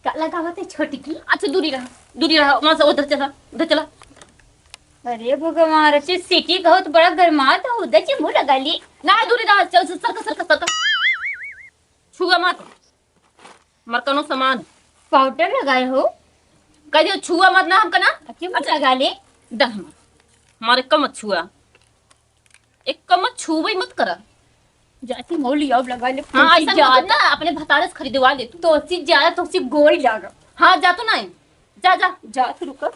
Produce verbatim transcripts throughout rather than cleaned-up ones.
का लगावत है छोटकी? अच्छा, दूरी रहा, दूरी रहा, वहाँ से उधर चला, उधर चला। अरे भगवान, रचे सिटी बहुत बड़ा गरमात है, उधर से मुँह लगा ली। ना, दूरी रहा, चल, चल, सरका, सरका, सरका। छुआ मत, हमार कौनो सामान। पाउडर लगाए हो? कह दियो, छुआ मत ना हमका ना। अच्छा, मुँह लगा ले। दा हमार, हमारे कम मत छुआ। एक कमत छुबई मत करा। जाती मौली अब लगा ले, हाँ, तोसी ऐसा ज्यादा मत ना, अपने भतारे से खरीदवा ले तू। तोसी ज्यादा, तोसी गोरी लागा। हाँ, जा तू नहीं। जा, जा। जा तू रुका।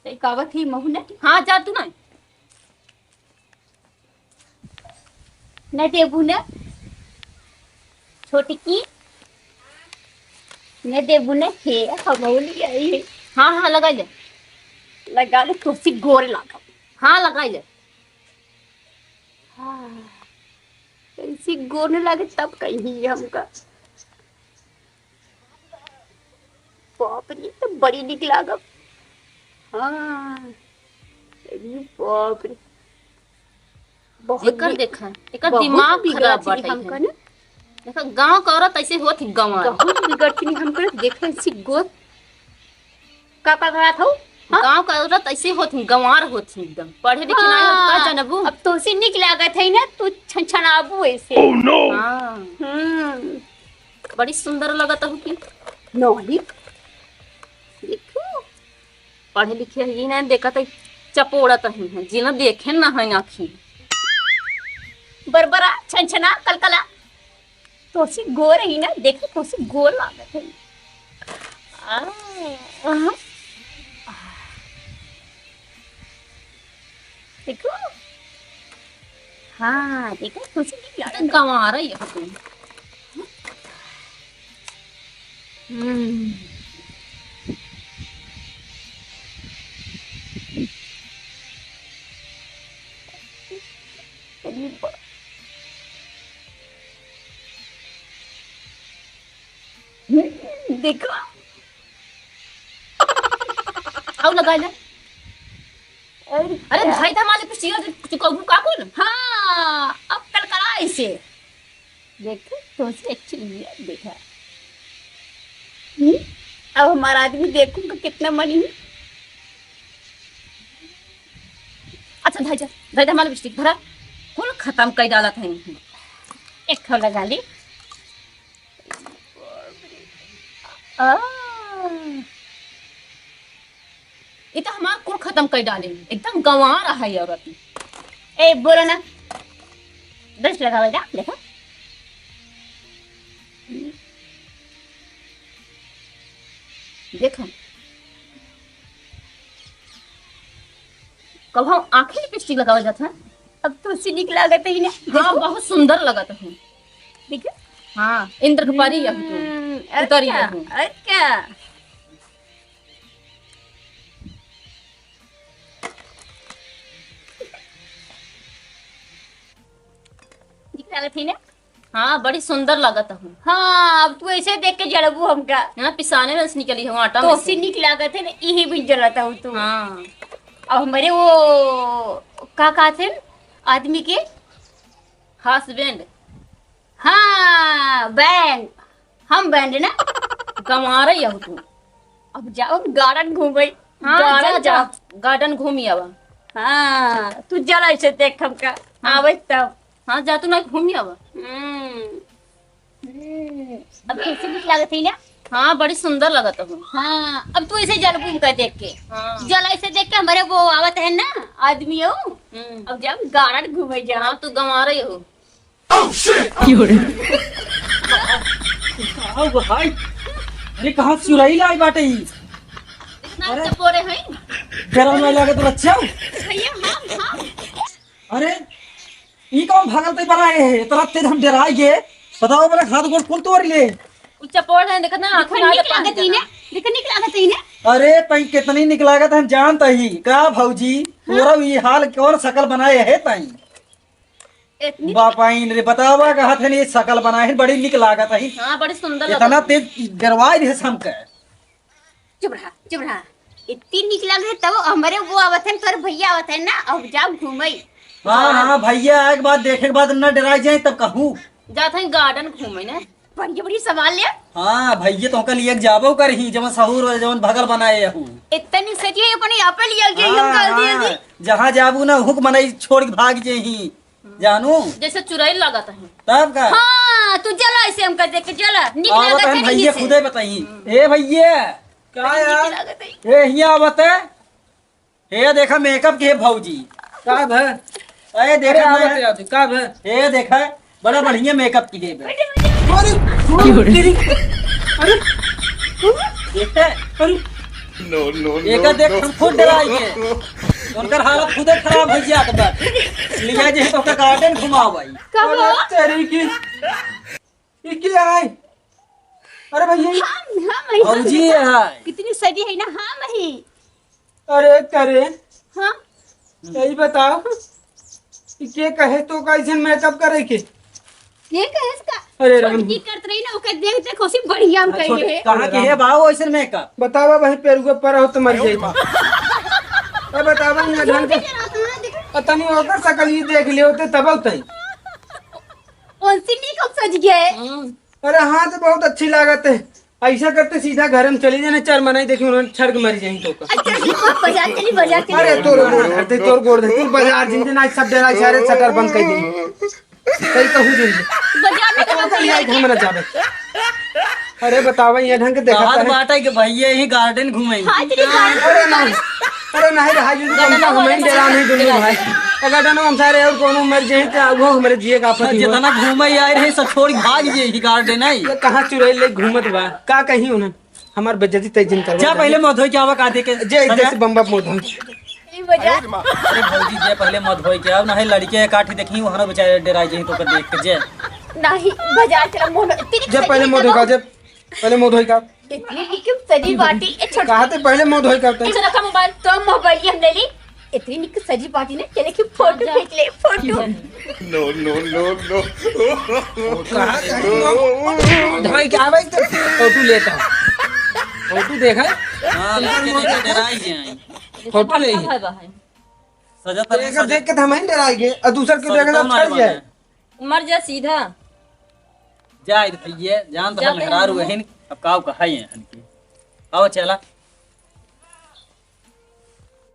तई कावत ही महू ने। हाँ, जा तू नहीं। न देबू न छोटकी, न देबू न हे हमौली आई। हाँ, हाँ, लगा ले। लगा ले, तोसी गोर लागा। हाँ, लगा ले। हाँ, तोसी गोर न लागे तब कही हमका। बाप रे, तो बड़ी निक लागब। हाँ, अरे बाप रे, बहुत एकर बि-, देखा, एकर बहुत दिमाग खराब बिगड़त ही बाटे हमका है। ना। देखा, गाँव का औरत ऐसे होत ही गंवार। बहुत बिगड़त ही हमका, देखा ऐसी गोर। का का करत हऊ? हाँ? गाँव का औरत ऐसे होत ही, गंवार होत ही एकदम। पढ़े लिखे ना होत, का हाँ, जानबू? अब तोसे निक लागत है ना, तू छनछनाबू ऐसे। Oh no! हाँ। हम्म। बड़ी सुंदर लगत हऊ की। नहीं। देखो। पढ़े लिखे ही ना, देखत है, चपोड़त ही है, जिना देखे ना है आँखी। बरबरा, छनछना, कलकला। तोसी गोर ही ना, देखो तोसी गोर लागत है। आ, आहा। देखो। हाँ, देखो, तोसी निक लागत है। गंवार है ये तो। हम्म। अरे बा-, हम्म, देखो। आओ लगा ले। अरे अरे क्या? भाई, तो हमारे कुछ चीज़ चुकाऊ का कौन? हाँ, अब कल करा इसे। देखो, तोसे अच्छी लिया, देखा। हम्म? अब हमारा आदमी देखूंगा कितना मनी है। अच्छा, धइ जा, धइ जा, हमारा लिपस्टिक धरा। कुल खत्म कर डालत है। एक ठो लगा ली। आ। ई तो हमार कुल खत्म कर डाले, एकदम गंवार है ये औरत। ए, बोलो ना, दस लगावे जा, देखो। देखो, कब हम आँखें लिपस्टिक लगावे जात है? अब तो उसी निक लागत है ना। हाँ, देखो। बहुत सुंदर लगत है। देखो। हाँ, इंद्र के परी है तू। हम्म, और उतरी क्या? है तू। और क्या? निक लागत है ना? हाँ, बड़ी सुंदर लागत हूँ। हाँ, अब तू ऐसे देख के जलबू हमका। हाँ, पिसाने में से निकली हूँ, आटा में तोसी से। निक लागत है ना, इही भी जलत हूँ तू। हाँ। अब हमारे वो का कहते हैं आदमी के? Husband। हाँ, बैंड। हम बैंड ना। गंवारे यहू तू। अब जाओ garden घूमे। हाँ, garden जा, जा। जाओ। Garden घूमी आवा। हाँ, तू जला ऐसे देख हमका। हाँ। आवे तब। हाँ, जा तू ना घूमी आवा। हम्म। हम्म। अब कैसे निक लागत है ना? हाँ, बड़ी सुंदर लगत हूँ। हाँ, अब तू ऐसे जलबू का देख के। हाँ। जला ऐसे देख के हमारे वो आवत है ना, आदमी हो। हम्म। अब जाओ garden घूमे जाओ। हाँ, तू गंवारे हो। Oh, shit! का हो भाई? अरे, कहाँ से चुराई लाई बाटे ई? इतना अरे। चपोरे हैं। डरा नहीं लगे तो बच्चा? भैया, हम, हम। अरे, ई कौन भागल ते बना है? इतना तेज हम डराई गए। बताओ, मेरा हाथ गोड़ कुल तोड़ ले। उ चपोर है, देखत ना, आँखों देखो, ना निक पानी लागत ही जाना। ने, देखो, निक लागत ही ने। अरे, तई कितनी निक लागत, हम जानत ही। का भौजी, हाँ? तोरा ई हाल कौन शकल बनाए है तई? इतनी बापाइन रे, बतावा, कहत है, ये शकल बनाए है, बड़ी निक लागत है। हाँ, बड़ी सुंदर इतना लगत है। तेज डरवाई दे हमके। चुप रहा, चुप रहा। इतनी निक लग रही, तब हमरे वो आवत है, तोर भैया आवत है ना, अब जाओ घूमई। हाँ, हाँ, भैया आए के बाद, देखे के बाद न डराई जाए, तब कहूँ। जात है garden घूमे ना। बढ़िया बढ़िया सामान ले। हाँ भैया, तो कल एक जाबो करही, जवन सहूर वाला, जवन भगल बनाए हूँ। इतनी सजी है, अपने यहाँ पे लिया गया, हम हाँ, कर दिए हाँ। जी। जहाँ जाबू ना, हुक मनई छोड़ के भाग जेही, जानू। जैसे चुड़ैल लागत है। तब का? हाँ, तू जला ऐसे हम कर दे के जला, निक आवत लागत है है भैया, नीचे से। खुदे बताई। ए भैया, का नीक यार? लागत है। ए, हियाँ आवत है। हे देखा, मेकअप किहे भौजी। का भे? अरे देखा अरे, ना। आवत है, आवत है। का भे? हे देखा, बड़ा बढ़िया मेकअप किहे बे। अरे, तेरी, अरे, देखा? अरे, नो, नो, नो, एका देख, नो। हम खुद डराई के। उनकर हालत खुदे खराब हो जात बा। लिया जे तो ओकर गार्डन घुमाओ भाई। कब? अरे, तेरी की। ये क्या है? अरे भैया, ये हाँ, हाँ, वही भौजी तो है। कितनी सजी है ना, हाँ, वही। अरे करे, हाँ। यही बताओ कि के कहे तो कैसन मेकअप करे के? के कहे इसका? अरे राम। छोटकी करत रही ना, ओके देख देख, उसी बढ़िया हम हाँ, कहे छोट-, हैं। कहाँ के है बाबू ऐसन मेकअप? बतावा भाई, पेरुआ पर हो तो मर जाई। अब बतावा ना ढंग से। छोटे के रहत हैं, देख। पता नहीं ओकर शकल ही देख लियो तो तब तई। उनसे नहीं कब सज गए। अरे हाँ, तो बहुत अच्छी लागत है। ऐसा करते सीधा घर में चली जाने, चार मनाई देखी उन्होंने छड़ के मरी जाई तो का। अच्छा, ठीक है, बाजार चली, बाजार चली। अरे तोर गोड़ धरते, तोर गोड़ धरते, तू बाजार जिन दिन आज सब डेरा सारे शटर बंद कर दी। सही कहूँ जिन दिन। बाजार में तो कब कहीं आई घर में ना जावे। अरे बतावा, ये ढंग के देखा बात है। बात है कि भैया यही गार्डन घूमेंगे। हाँ, चलिए, गार्डन। अरे नहीं, अरे नहीं रहा, ये तो कम से कम हमें डेरा नहीं दुनिया भाई। अगर डनो हम सारे और कोनो मर जाए तो वो हमारे जिए का आफत ही हो। जितना घूमे आए रहे, सब छोड़ के भाग जाए ही गार्डन है। ये कहाँ चुड़ैल ले घूमत बा? का कही उन्हें? हमार बेइज्जती तय जिन करवा जा दे। पहले मुँह धोई के आवा, का देखे? जे इधर से बम्बा मुँह धोई। ई बाजार। अरे भौजी, जे पहले मुँह धोई के आवा, नहीं लड़के काठी देखी, वहाँ बेचारे डेराई जाई तो कर देख के जे। नहीं, बाजार चला, मुँह धो-, तेरी जे पहले मुँह धोई का, जे पहले मुँह धोई का। इतनी निक सजी बाटी, ए छोट-, कहा थे पहले मुँह धोई का ए उतरी। छोटा का मोबाइल, तो मोबाइल ये हम ले ली। इतनी निक सजी बाटी ने, चले कि फोटो खींच ले, photo. No, no, no, no. कहा थे? धोई के आवे तो फोटो लेता। फोटो देखा? हाँ, लेके, लेके डराई जाए। फोटो ले। भाई, भाई। सजा तो एक देख के तो हम ही डराई गए, और दूसर के सजा देख तो तो हमारे छड़ जाए। बने। मर जा सीधा। जाए भैया, जान तो जाते हम मेहरारू हैं। अहिन, अब काव कहाई है हन की। आओ चला।